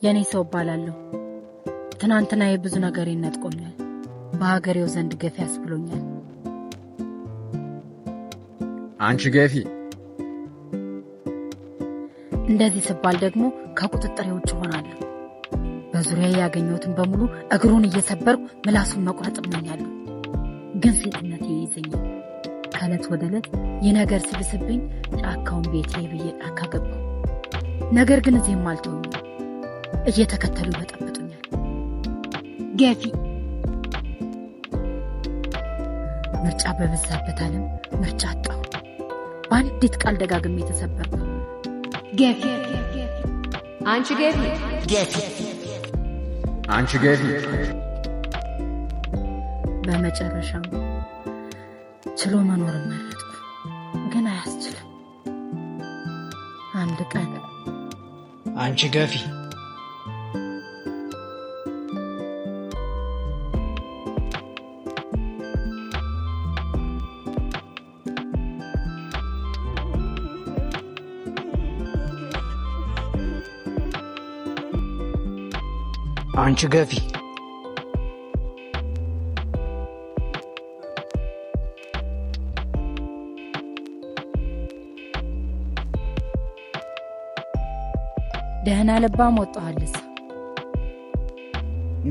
የእኔ ሰው እባላለሁ። ትናንትና የብዙ ነገር ነጥቆኛል። በሀገሬው ዘንድ ገፊ ያስብሎኛል። አንቺ ገፊ! እንደዚህ ስባል ደግሞ ከቁጥጥሬ ውጭ ሆናለሁ። በዙሪያ ያገኘሁትን በሙሉ እግሩን እየሰበርኩ ምላሱን መቁረጥ እመኛለሁ። ግን ሴትነት ይይዘኛል። ከዕለት ወደ ዕለት ይህ ነገር ሲብስብኝ ጫካውን ቤቴ ብዬ ጫካ ገባሁ። ነገር ግን እዚህም አልተውኝም። እየተከተሉ ይበጠብጡኛል። ገፊ! ምርጫ በበዛበት ዓለም ምርጫ አጣሁ። በአንዲት ቃል ደጋግሜ የተሰበርኩ። ገፊ! አንቺ ገፊ! ገፊ! አንቺ ገፊ! በመጨረሻም ችሎ መኖር መረጥኩ። ግን አያስችልም። አንድ ቀን አንቺ ገፊ! አንቺ ገፊ! ደህና ልባም ወጣኋልስ።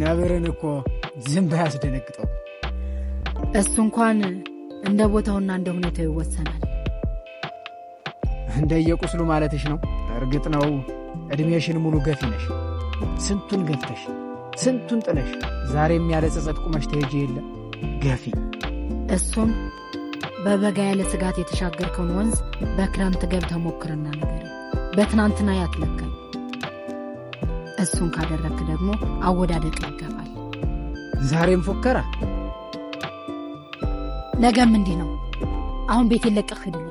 ነብርን እኮ ዝም ባያስደነግጠው። እሱ እንኳን እንደ ቦታውና እንደ ሁኔታው ይወሰናል። እንደየቁስሉ ማለትሽ ነው። እርግጥ ነው ዕድሜሽን ሙሉ ገፊ ነሽ። ስንቱን ገፍተሽ ስንቱን ጥለሽ ዛሬም ያለ ጸጸት ቁመሽ ትሄጂ የለ ገፊ። እሱም በበጋ ያለ ስጋት የተሻገርከውን ወንዝ በክረምት ገብተህ ሞክርና ነገር በትናንትና ያትለካኝ። እሱን ካደረግክ ደግሞ አወዳደቅ ይገፋል። ዛሬም ፎከራ፣ ነገም እንዲህ ነው። አሁን ቤት ለቀህ ሂድልኝ።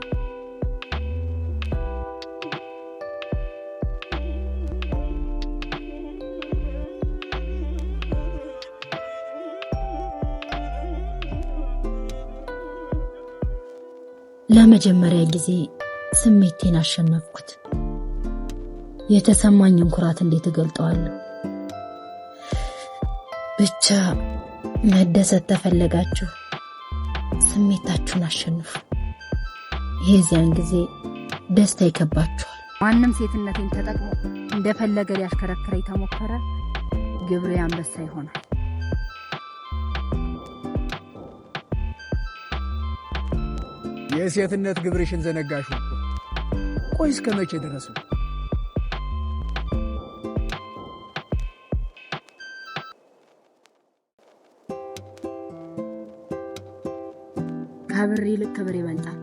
ለመጀመሪያ ጊዜ ስሜቴን አሸነፍኩት። የተሰማኝን ኩራት እንዴት እገልጠዋለሁ? ብቻ መደሰት ተፈለጋችሁ ስሜታችሁን አሸንፉ። የዚያን ጊዜ ደስታ ይከባችኋል። ማንም ሴትነቴን ተጠቅሞ እንደፈለገ ሊያሽከረክረኝ ተሞከረ፣ ግብሬ አንበሳ ይሆናል። የሴትነት ግብርሽን ዘነጋሽው እኮ። ቆይ እስከ መቼ ድረስ ነው? ከብር ይልቅ ክብር ይበልጣል።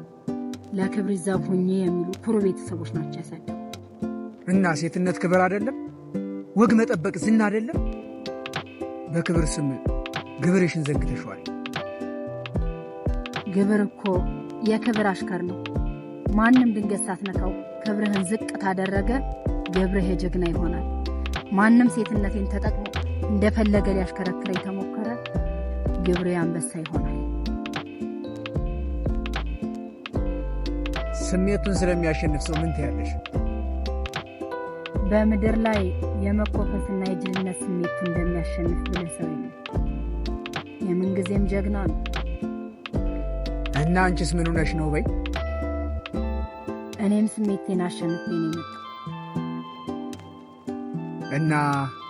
ለክብር ዘብ ሁኜ የሚሉ ኩሩ ቤተሰቦች ናቸው ያሳደጉ። እና ሴትነት ክብር አይደለም? ወግ መጠበቅ ዝና አይደለም? በክብር ስም ግብርሽን ዘንግተሽዋል። ግብር እኮ የክብር አሽከር ነው። ማንም ድንገት ሳትነካው ክብርህን ዝቅ ታደረገ፣ ግብርህ የጀግና ይሆናል። ማንም ሴትነቴን ተጠቅሞ እንደፈለገ ሊያሽከረክረኝ ተሞከረ፣ ግብሬ አንበሳ ይሆናል። ስሜቱን ስለሚያሸንፍ ሰው ምን ትያለሽ? በምድር ላይ የመኮፈስና የጅልነት ስሜቱ እንደሚያሸንፍ ብልህ ሰው የለም። የምንጊዜም ጀግና ነው። እና አንቺስ ምን ሆነሽ ነው በይ? እኔም ስሜቴን አሸንፌ ነው የመጣው። እና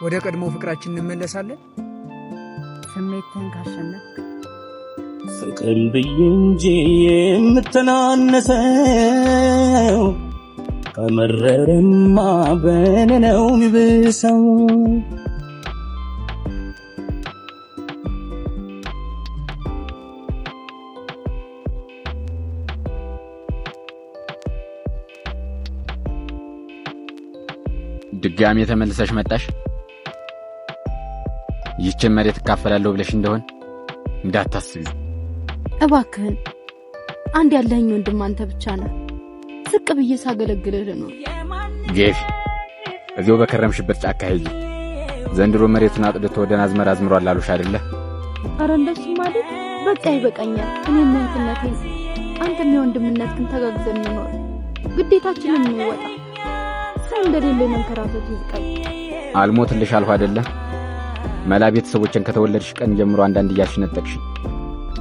ወደ ቀድሞ ፍቅራችን እንመለሳለን? ስሜትህን ካሸነፍክ ፍቅርን ብዬ እንጂ የምተናነሰው ከመረረማ በኔ ነው የሚብሰው። ድጋሜ ተመልሰሽ መጣሽ። ይህችን መሬት እካፈላለሁ ብለሽ እንደሆን እንዳታስቢ። እባክህን አንድ ያለኸኝ ወንድም አንተ ብቻ ነህ። ዝቅ ብዬ ሳገለግልህ ልኖር። ገፊ! እዚያው በከረምሽበት ጫካ ሂጂ። ዘንድሮ መሬቱን አጥድቶ ወደ አዝመራ አዝምሯል አሉሽ አይደለ? አረ እንደሱም አይደል። በቃ ይበቃኛል። እኔም እህትነቴን አንተም የወንድምነትህን ተጋግዘን እንኖር፣ ግዴታችንን እንወጣ። ሰው እንደሌለ መንከራተቱ ይብቃኝ። አልሞትልሽ አልሁ አይደለ? መላ ቤተሰቦችን ከተወለድሽ ቀን ጀምሮ አንዳንድ እያልሽ ነጠቅሽኝ።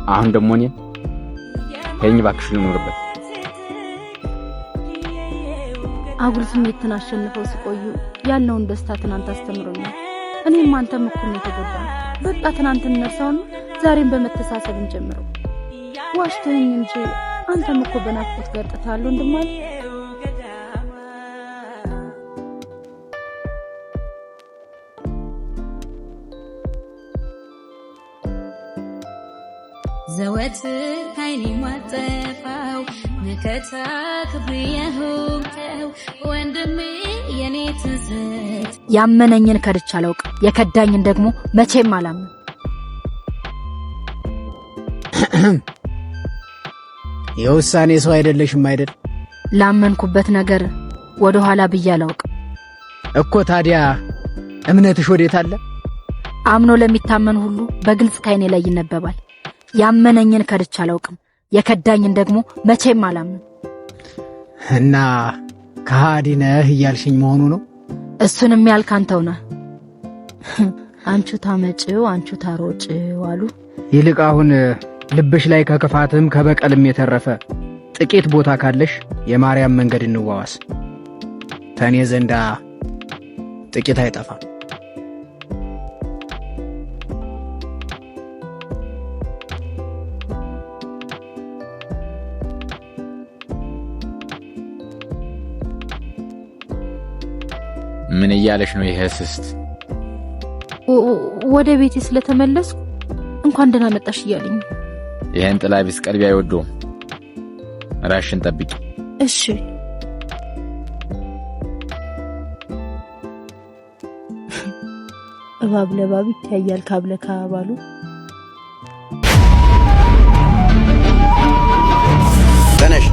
አሁን ደግሞ እኔን ተይኝ እባክሽ ልኖርበት። አጉል ስሜትን አሸንፈው ሲቆዩ ያለውን ደስታ ትናንት አስተምሮኛል። እኔም አንተም እኩል ነው የተጎዳነው። በቃ ትናንትን እንርሳውና ዛሬን በመተሳሰብ እንጀምረው። ዋሽተኸኝ እንጂ አንተም እኮ በናፍቆት ገርጥተሃል ወንድም አለ። ዘወትር ከዓይኔ ማጠፋው መከታ ክብሬ የሆንከው ወንድሜ የኔ ትዝታ። ያመነኝን ከድቼ አላውቅም፣ የከዳኝን ደግሞ መቼም አላምንም። የውሳኔ ሰው አይደለሽም አይደል? ላመንኩበት ነገር ወደ ኋላ ብዬ አላውቅም። እኮ ታዲያ እምነትሽ ወዴት አለ? አምኖ ለሚታመን ሁሉ በግልጽ ከዓይኔ ላይ ይነበባል። ያመነኝን ከድቼ አላውቅም፣ የከዳኝን ደግሞ መቼም አላምንም። እና ከሃዲ ነህ እያልሽኝ መሆኑ ነው? እሱንም ያልክ አንተው ነህ። አንቹ ታመጪው አንቹ ታሮጪው አሉ። ይልቅ አሁን ልብሽ ላይ ከክፋትም ከበቀልም የተረፈ ጥቂት ቦታ ካለሽ የማርያም መንገድ እንዋዋስ። ተኔ ዘንዳ ጥቂት አይጠፋም። ምን እያለሽ ነው ይሄ ስስት? ወደ ቤቴ ስለተመለስኩ እንኳን ደህና መጣሽ እያለኝ። ይሄን ጥላ ቢስ ቀልቢ አይወደውም። ራሽን ጠብቂ። እሺ። እባብ ለባብ ይታያል ካብ ለካብ አሉ። ተነሽ።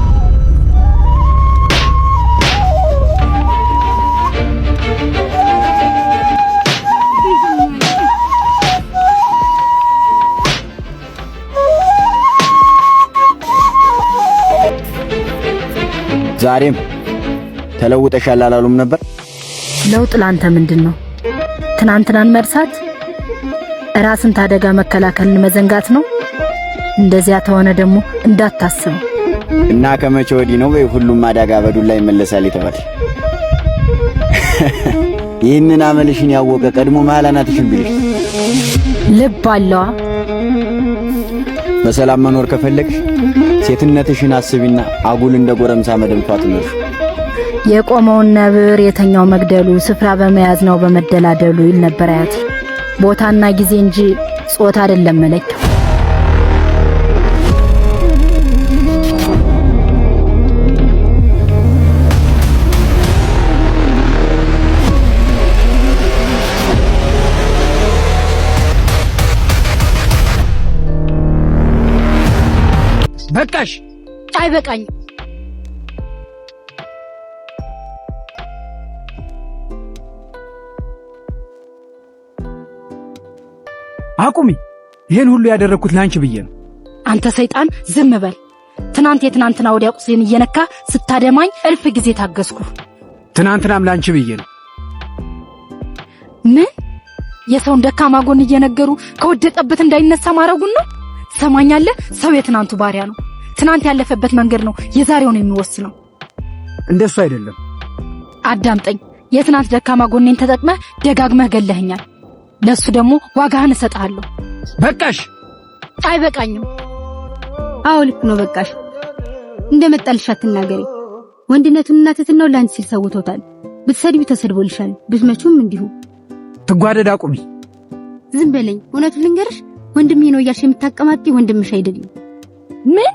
ዛሬም ተለውጠሻል አላሉም ነበር? ለውጥ ላንተ ምንድን ነው? ትናንትናን መርሳት፣ ራስን ታደጋ መከላከልን መዘንጋት ነው። እንደዚያ ተሆነ ደግሞ እንዳታስበው። እና ከመቼ ወዲህ ነው ሁሉም አደጋ በዱላ ይመለሳል የተባለ? ይህንን አመልሽን ያወቀ ቀድሞ መሃል አናትሽን ቢልሽ። ልብ አለዋ። በሰላም መኖር ከፈለግሽ ሴትነትሽን አስቢና አጉል እንደ ጎረምሳ መደንፋት ነው። የቆመውን ነብር የተኛው መግደሉ ስፍራ በመያዝ ነው በመደላደሉ ይል ነበር አያቴ። ቦታና ጊዜ እንጂ ጾታ አይደለም መለኪያው። በቃሽ። አይበቃኝም። አቁሚ። ይህን ሁሉ ያደረግኩት ለአንቺ ብዬ ነው። አንተ ሰይጣን ዝም በል። ትናንት የትናንትና ወዲያ ቁስሌን እየነካ ስታደማኝ እልፍ ጊዜ ታገስኩ። ትናንትናም ለአንቺ ብዬ ነው። ምን የሰውን ደካማ ጎን እየነገሩ ከወደቀበት እንዳይነሳ ማድረጉን ነው? ትሰማኛለህ? ሰው የትናንቱ ባሪያ ነው። ትናንት ያለፈበት መንገድ ነው የዛሬውን የሚወስነው። እንደሱ አይደለም። አዳምጠኝ። የትናንት ደካማ ጎኔን ተጠቅመህ ደጋግመህ ገለኸኛል። ለሱ ደግሞ ዋጋህን እሰጥሃለሁ። በቃሽ። አይበቃኝም። አዎ ልክ ነው። በቃሽ። እንደመጣልሽ አትናገሪ። ወንድነቱንና ትህትናውን ለአንቺ ሲል ሰውቶታል። ብትሰድቢ ተሰድቦልሻል፣ ብትመቹም እንዲሁ። ትጓደድ አቁሚ። ዝም በለኝ። እውነቱን ልንገርሽ ወንድሜ ነው እያልሽ የምታቀማጢ ወንድምሽ አይደለም። ምን?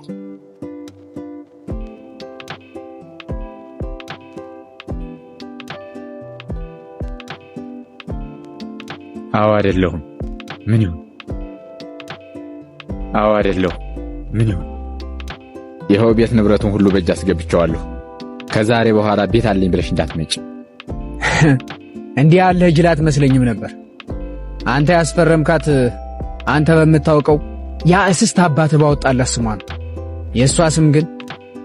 አዎ አይደለሁም። ምን ይሁን? አዎ አይደለሁም። ምን ይሁን? ይኸው ቤት ንብረቱን ሁሉ በእጅ አስገብቼዋለሁ። ከዛሬ በኋላ ቤት አለኝ ብለሽ እንዳትመጪ። እንዲህ ያለህ ጅል አትመስለኝም ነበር። አንተ ያስፈረምካት አንተ በምታውቀው ያ እስስት አባትህ ባወጣላት ስሟ ነው። የእሷ ስም ግን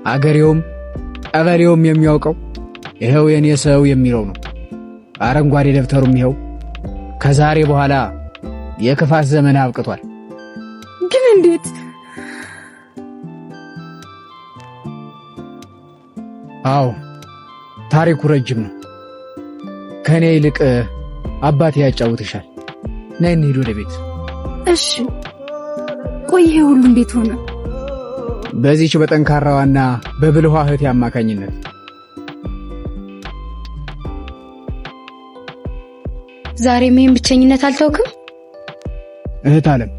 አገሬውም ቀበሌውም የሚያውቀው ይኸው የኔ ሰው የሚለው ነው። አረንጓዴ ደብተሩም ይኸው። ከዛሬ በኋላ የክፋት ዘመን አብቅቷል። ግን እንዴት? አዎ ታሪኩ ረጅም ነው። ከእኔ ይልቅ አባቴ ያጫውትሻል። ነይ እንሂድ ወደ ቤት። እሺ። ቆይ ይሄ ሁሉ እንዴት ሆነ? በዚች በጠንካራዋና በብልኋ እህቴ አማካኝነት። ዛሬም ይህን ብቸኝነት አልተውክም? እህት አለም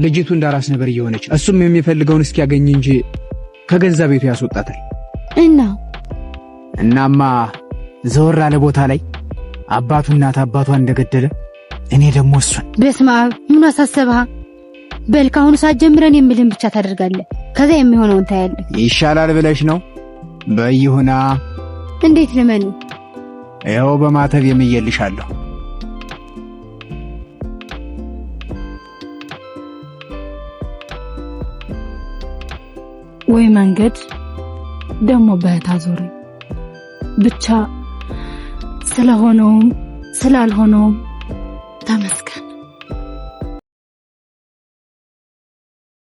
ልጅቱ እንዳራስ ነበር እየሆነች፣ እሱም የሚፈልገውን እስኪያገኝ እንጂ ከገንዛ ቤቱ ያስወጣታል። እና እናማ ዘወር አለ ቦታ ላይ አባቱ እናት አባቷን እንደገደለ እኔ ደግሞ እሱን። በስመ አብ፣ ምን አሳሰበህ? በል ከአሁኑ ሰዓት ጀምረን የምልህን ብቻ ታደርጋለህ። ከዛ የሚሆነውን ታያለህ። ይሻላል ብለሽ ነው? በይሁና። እንዴት ልመን? ይኸው በማተብ የምየልሻለሁ። ወይ መንገድ ደግሞ በእህት አዞረኝ። ብቻ ስለሆነውም ስላልሆነውም ተመስገን።